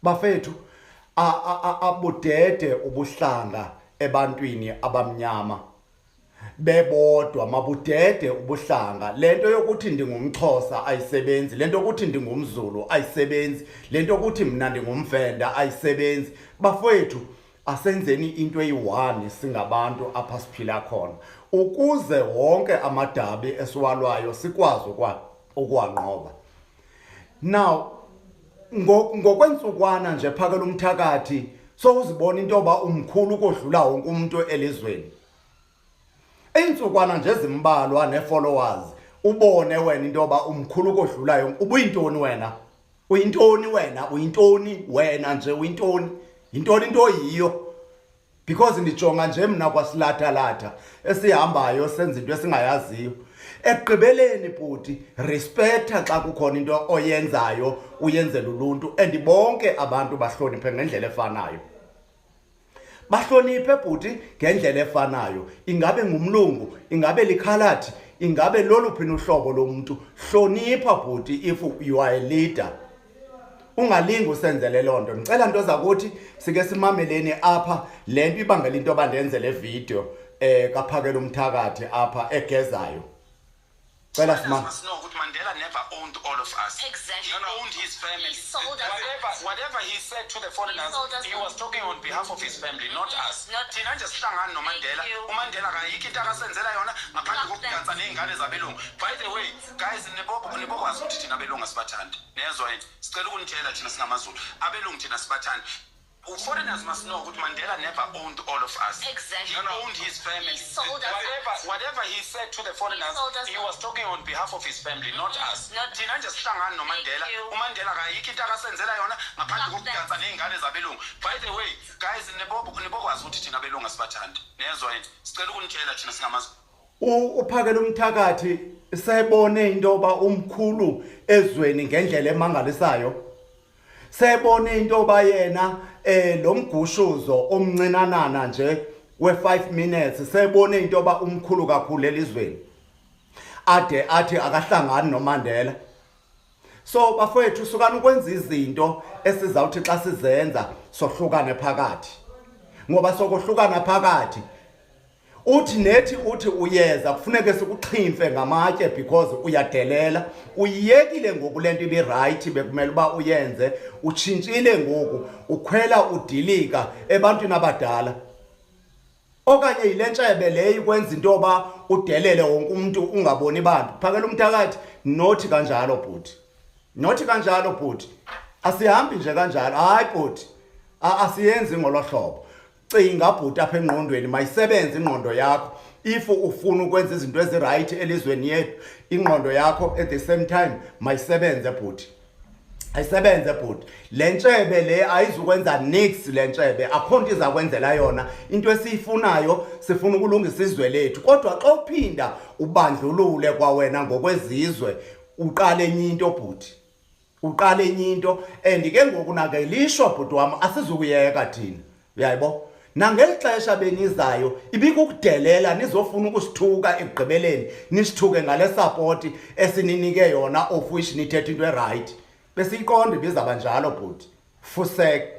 Bafethu, abudede ubuhlanga ebantwini abamnyama bebodwa, mabudede ubuhlanga. Lento yokuthi ndingumXhosa ayisebenzi, lento yokuthi ndingumZulu ayisebenzi, lento yokuthi mna ndingumVenda ayisebenzi. Bafowethu, asenzeni into eyi-one singabantu apha siphila khona, ukuze wonke amadabi esiwalwayo sikwazi ukuwanqoba. Now, ngokwentsukwana nje, Phakela Umthakathi, sowuzibona into yoba umkhulu ukodlula wonke umuntu elizweni. Iintsukwana nje ezimbalwa nee-followers, ubone wena into yoba umkhulu ukodlula yonke. Ubuyintoni wena? Uyintoni wena? Uyintoni wena nje? Uyintoni? Yintoni into oyiyo? Because ndijonga nje mna kwasilathalatha esihambayo senza into esingayaziyo. Ekugqibeleni bhuti, respecta xa kukhona into oyenzayo, uyenzela uluntu, and bonke abantu bahloniphe ngendlela efanayo. Bahloniphe bhuti ngendlela efanayo. Ingabe ngumlungu, ingabe likhalathi, ingabe loluphi uhlobo lomuntu, hlonipha bhuti if you are a leader. Ungalingi usenzele loo nto. Ndicela nto zakuthi sike simameleni apha le nto ibangela into yoba ndenze le video kaPhakela Umthakathi apha egezayo. Cela simama. Must know ukuthi Mandela never owned all of us. Exactly. He owned his family. He sold us Whatever, out. whatever he said to the foreigners, He sold us he out. was talking on behalf of his family, not us. Thina nje sihlangani noMandela. Thank you. UMandela kayikho into akasenzela yona ngaphandle Fuck them. kokudansa ney'ngane zabelungu. By the way, guys, nibokwazi ukuthi thina abelungu asibathandi. Niyezwa yini? Sicela ukunitshela, thina singamaZulu. Abelungu thina sibathandi. Foreigners must know ukuthi Mandela never owned all of us. Exactly. He owned his family. He sold us Whatever, out. whatever he said to the foreigners, He sold us he out. was talking on behalf of his family, not us. Thina nje sihlangani noMandela. Thank you. UMandela kayikho into akasenzela yona ngaphandle Fuck them. kokudansa ney'ngane zabelungu. By the way, guys, nibokwazi ukuthi thina abelungu asibathandi. Niyezwa yini? Sicela ukunitshela, thina singamaZulu. UPhakela Umthakathi sebone into yoba umkhulu ezweni ngendlela emangalisayo. Sebone into yoba yena lo mgushuzo omncinanana nje we-5 minutes, sebone into yoba umkhulu kakhulu elizweni. Ade athi akahlangani noMandela. So bafowethu, sukani ukwenza izinto esizawuthi xa sizenza sohlukane phakathi. Ngoba sokohlukana phakathi, uthi nethi uthi uyeza kufuneke sikuxhimfe ngamatye because uyadelela. Uyiyekile ngoku lento ibi-right bekumele uba uyenze, utshintshile ngoku, ukhwela udilika ebantwini abadala. Okanye yile ntshebe leyo ikwenza into yoba udelele wonke umuntu ungaboni bantu. Phakela Umthakathi, nothi kanjalo bhuti, nothi kanjalo bhuti, asihambi nje kanjalo. Hayi bhuti, asiyenzi ngolo hlobo. Cinga bhuti apha engqondweni, mayisebenze ingqondo yakho. If ufuna ukwenza izinto ezi-right elizweni yethu, ingqondo yakho at the same time mayisebenze bhuti, ayisebenze bhuti. Le ntshebe le ayizukwenza nix, le ntshebe akho nto iza kwenzela yona. Into esiyifunayo, sifuna ukulungisa izwe lethu, kodwa xa uphinda ubandlulule kwawena ngokwezizwe, uqale enye into bhuti, uqale enye into. And ke ngoku nakelishwa bhuti wam, asizukuyeka thina, uyayibo. Nangeli xesha benizayo ibikukudelela, nizofuna ukusithuka, ekugqibeleni nisithuke ngale support esininike yona, of which nithetha into e-right. Besiyiqonda ibizaba njalo bhuti. Fusek.